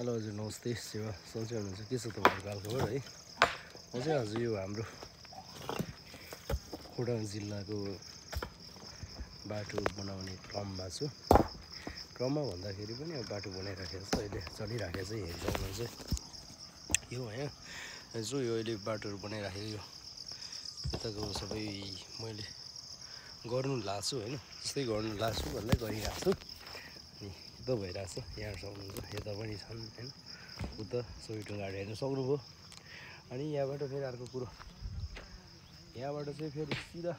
Hello हजुर नमस्ते सेवा सन्चै हुनुहुन्छ के छ तपाईँहरूको हालखबर है म चाहिँ आज यो हाम्रो खोटाङ जिल्लाको बाटो बनाउने क्रममा छु क्रममा भन्दाखेरि पनि अब बाटो बनाइराखेको छ अहिले चलिराखेको छ हेरिसक्नुहुन्छ यो हैन जो यो अहिले बाटोहरू बनाइराखेको यो यताको सबै मैले गर्नु लाग्छु हैन जस्तै गर्नु लाग्छु भन्दै गरिरहेको छु अनि यता भइरहेछ यहाँ सक्नुहुन्छ यता पनि छन् हैन उता सबै ढुङ्गाहरू हेर्न सक्नुभयो अनि यहाँबाट फेरि अर्को कुरो यहाँबाट चाहिँ फेरि सिधा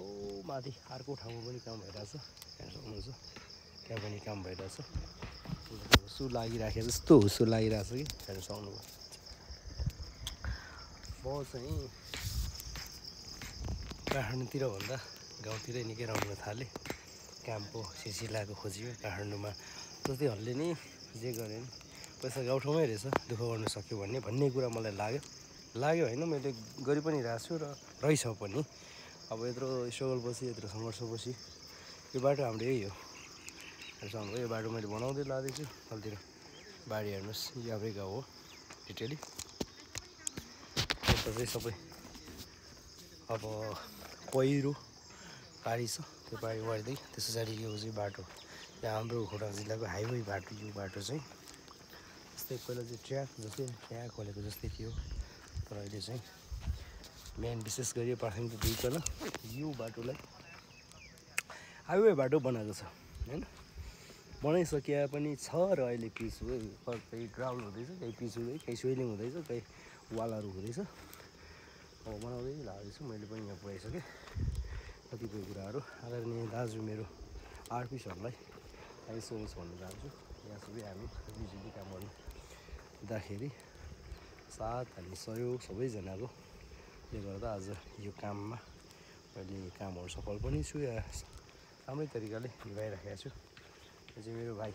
ओ माथि अर्को ठाउँमा पनि काम भइरहेछ यहाँ सक्नुहुन्छ त्यहाँ पनि काम भइरहेछ हुसु लागिराखेको जस्तो हुसु लागिरहेछ कि हेर्न सक्नुभयो म चाहिँ काठमाडौँतिर भन्दा गाउँतिरै निकै राम्रो थालेँ कामको सिलसिलाको खोजीमा काठमाडौँमा जस्तै हल्ले नि जे गरे नि पैसा गाउँठाउँमै रहेछ दुःख गर्नु सक्यो भन्ने कुरा मलाई लाग्यो होइन मैले गरि पनि रहेको छु र रहेछ पनि अब यत्रो स्ट्रगलपछि यत्रो सङ्घर्षपछि यो बाटो हाम्रो यही हो हाम्रो यो बाटो मैले बनाउँदै लाँदैछु तलतिर बारी हेर्नुहोस् यो हाम्रै गाउँ हो डिटेली यता चाहिँ सबै अब पहिरो पारी छ त्यो पारी वार्दै त्यस पछाडि यो चाहिँ बाटो यहाँ हाम्रो खोटाङ जिल्लाको हाइवे बाटो यो बाटो चाहिँ जस्तै पहिला चाहिँ ट्र्याक जस्तै ट्र्याक खोलेको जस्तै थियो तर अहिले चाहिँ मेन विशेष गरी प्राथमिक दुईजना यो बाटोलाई हाइवे बाटो बनाएको छ होइन बनाइसके पनि छ र अहिले पिच कहीँ ग्राउन्ड हुँदैछ कहीँ पिच हुँदै कहीँ स्वेलिङ हुँदैछ कहीँ वालहरू हुँदैछ अब बनाउँदै लाग्दैछु मैले पनि यहाँ पुऱ्याइसकेँ कतिपय कुराहरू आदरणीय दाजु मेरो आरपिसहरूलाई हामी सोच भन्न चाहन्छु यहाँ सबै हामी बिजुली काम गर्नु हुँदाखेरि साथ अनि सहयोग सबैजनाको ले गर्दा आज यो काममा मैले कामहरू सफल पनि छु या राम्रै तरिकाले निभाइराखेको छु यो चाहिँ मेरो भाइ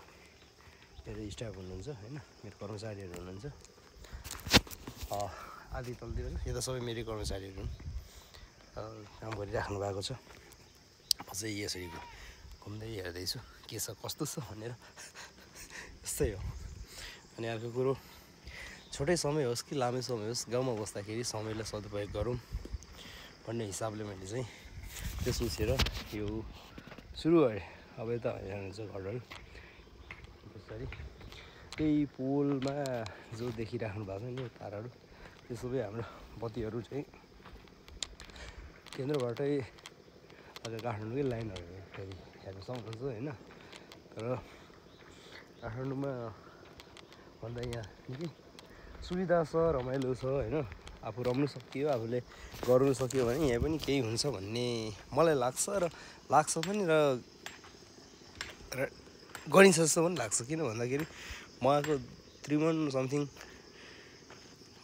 मेरो स्टाफ हुनुहुन्छ होइन मेरो कर्मचारीहरू हुनुहुन्छ आदि तलतिर यो त सबै मेरै कर्मचारीहरू हुन् काम गरिराख्नु भएको छ म चाहिँ यसरी घुम्दै हेर्दैछु के छ कस्तो छ भनेर यस्तै हो अनि अर्को कुरो छोटै समय होस् कि लामै समय होस् गाउँमा बस्दाखेरि समयलाई सदुपयोग गरौँ भन्ने हिसाबले मैले चाहिँ त्यो सोचेर यो सुरु गरेँ अब यता हेर्नुहुन्छ घरहरू त्यसरी त्यही पोलमा जो देखिराख्नु भएको छ नि तारहरू त्यो सबै हाम्रो बत्तीहरू चाहिँ केन्द्रबाटै काठमाडौँकै लाइनहरू फेरि हेर्न सक्नुहुन्छ होइन तर काठमाडौँमा भन्दा यहाँ निकै सुविधा छ रमाइलो छ होइन आफू रम्नु सकियो आफूले गर्नु सक्यो भने यहाँ पनि केही हुन्छ भन्ने मलाई लाग्छ र लाग्छ पनि र गरिन्छ जस्तो पनि लाग्छ किन भन्दाखेरि म आएको 3 month समथिङ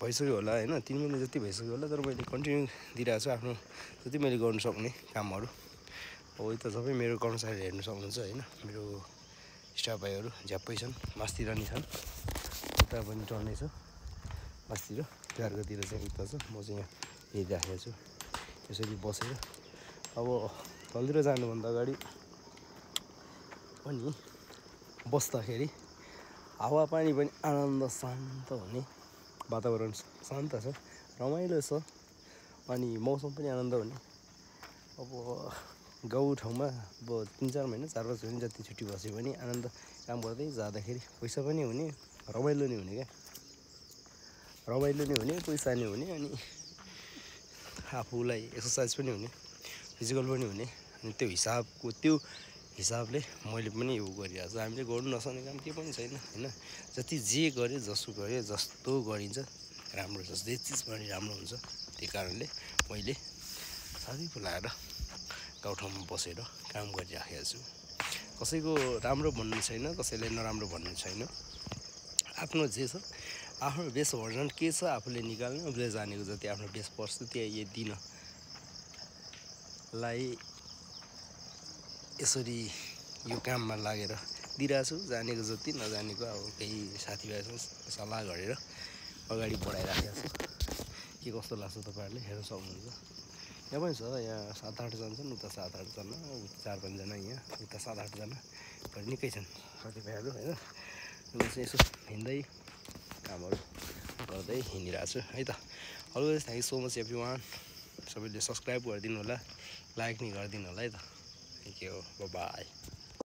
भइसक्यो होला होइन 3 महिना जति भइसक्यो होला तर मैले कन्टिन्यू दिइरहेको छु आफ्नो जति मैले गर्नु सक्ने कामहरू अब यता सबै मेरो कर्मचारी हेर्नु सक्नुहुन्छ होइन मेरो स्टाफ भाइहरू झ्याप्पै छन् मासतिर नि छन् उता पनि टर्नै छ मासतिर त्यो अर्कोतिर चाहिँ उता छ म चाहिँ यहाँ हेरिराखेको छु यसरी बसेर अब तलतिर जानुभन्दा अगाडि पनि बस्दाखेरि हावापानी पनि आनन्द शान्त हुने वातावरण शान्त छ रमाइलो छ अनि मौसम पनि आनन्द हुने अब गाउँठाउँमा अब 3-4 महिना 4-5 महिना जति छुट्टी बस्यो भने आनन्द काम गर्दै जाँदाखेरि पैसा पनि हुने रमाइलो नि हुने क्या रमाइलो नि हुने पैसा नि हुने अनि आफूलाई एक्सर्साइज पनि हुने फिजिकल पनि हुने अनि त्यो हिसाबले मैले पनि यो गरिरहेको छु हामीले गर्नु नसक्ने काम केही पनि छैन होइन जति जे गरे जसो गरे जस्तो गरिन्छ राम्रो छ जे चिज पनि राम्रो हुन्छ त्यही कारणले मैले साथी बोलाएर गाउँठाउँमा बसेर काम गरिराखेको छु कसैको राम्रो भन्नु छैन कसैले नराम्रो भन्नु छैन आफ्नो जे छ आफ्नो बेस्ट भर्जन के छ आफूले निकाल्ने आफूले जानेको जति आफ्नो बेस्ट प्रस्तुति यो दिनलाई यसरी यो काममा लागेर दिइरहेको छु जानेको जति नजानेको अब केही साथीभाइसँग सल्लाह गरेर अगाडि बढाइराखेको छु के कस्तो लाग्छ तपाईँहरूले हेर्न सक्नुहुन्छ यहाँ पनि छ यहाँ 7-8 जना छन् उता 7-8 जना उता 4-5 जना यहाँ उता 7-8 जना निकै छन् साथीभाइहरू होइन म चाहिँ यसो हिँड्दै कामहरू गर्दै हिँडिरहेको छु है त। Always thank you so much every one. सबैले सब्सक्राइब गरिदिनु होला, लाइक नि गरिदिनु होला है त। Thank you, by.